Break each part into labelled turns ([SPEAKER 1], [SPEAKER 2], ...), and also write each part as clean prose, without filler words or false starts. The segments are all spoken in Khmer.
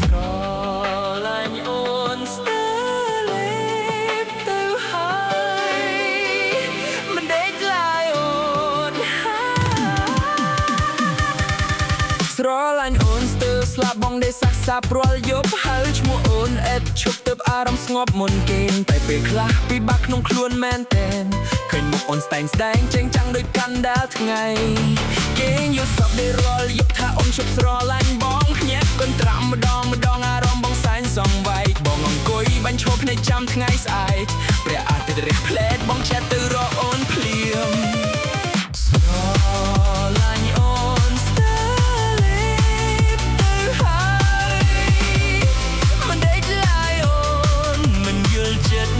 [SPEAKER 1] ស្រឡាញ់អូនស្ទើរលេបទៅហើយមិនដេកឡើយអូន ស្រឡាញ់អូនស្ទើរស្លាប់បងដេកសាក់សាប់រាល់យប់ហៅឈ្មោះអូនអេតឈប់ទៅអារម្មណ៍ស្ងប់មុនគេងតែពេលខ្លះពិបាកក្នុងខ្លួនមែនតែនឃើញមុខអូនស្តែងស្ដែងចេញចាំងដូចកាន់ដាលថ្ងៃគេងយល់សពដេរាល់យប់ថាអូនឈប់ស្រឡាញ់បងភ្ញាក់កន្ត្រាំម្ដងម្ដងអារម្មណ៍បងសែនសងវែកបងអង្គុយបាញ់ឈរភ្នែកចាំថ្ងៃស្អែកព្រះអាទិត្យរះផ្លែតបងឆែតទៅរកអូនភ្លាម ស្រឡាញ់អូនស្ទើរលេបទៅហើយមិនដេកឡើយអូនមិនយល់ចិត្ត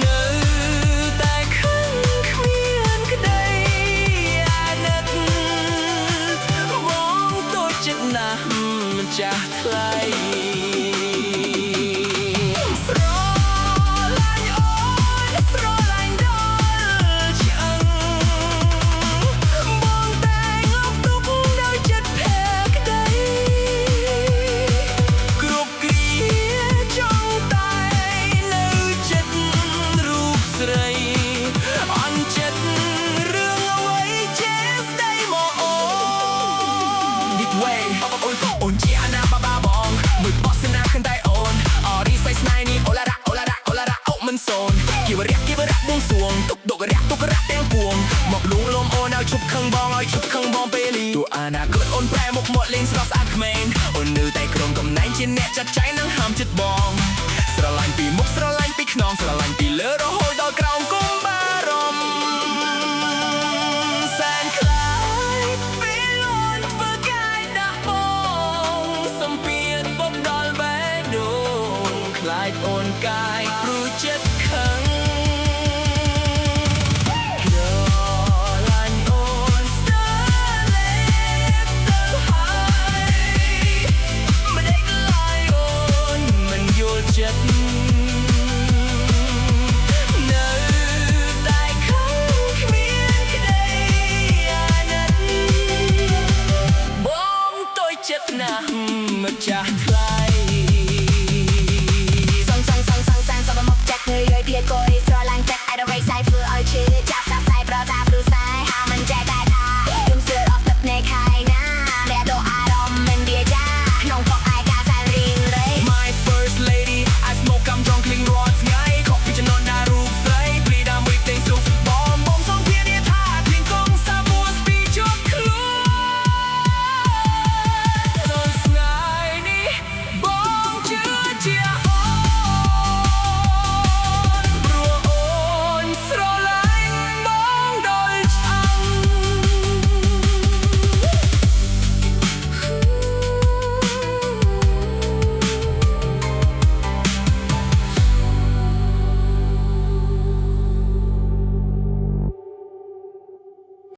[SPEAKER 1] នៅតែខឹងគ្មានក្តីអាណិតបងតូចចិត្តណាស់ម្ចាស់ថ្លៃស្រឡាញ់អូនស្រឡាញ់ដល់ឆ្អឹងបងតែងលុបទុកដោយចិត្តភក្តីគ្រប់គ្រាចង់តែនៅចិត្តរូបស្រីអន់ចិត្តរឿងអ្វីចេះស្ដីមកអូន នេះវេអូនអូនជាអាណាបាបាបងមួយបោះសេនាខិនតែអូនអរីសៃស្នេហ៍នេះអូឡារ៉ាអូឡារ៉ាអូឡារ៉ាអូមិនសូនគីវរៈគីវរៈបួងសួងទុកដករៈទុករៈទាំងពួងមកលួងលោមអូនឲ្យឈប់ខឹងបងឲ្យឈប់ខឹងបងពេលនេះទោះអនាគតអូនប្រែមុខមាត់លេងស្រស់ស្អាតក្មេងអូននៅតែក្រុមកំណែងជាអ្នកចាត់ចែងនិងហាមចិត្តបងស្រឡាញ់ពីមុខស្រឡាញ់ពីខ្នងស្រឡាញ់ពីលើរហូតដល់ក្រោមគុំបារម្ភសែនខ្លាចពេលអូនធ្វើកាយដាក់បងសំពៀតបុកដល់បេះដូងខ្លាចអូនកាយព្រោះចិត្តខឹង ស្រឡាញ់អូនស្ទើរលេបទៅហើយមិនដេកឡើយអូនមិនយល់ចិត្តនៅតែខឹងគ្មានក្តីអាណិតបងតូចចិត្តណាស់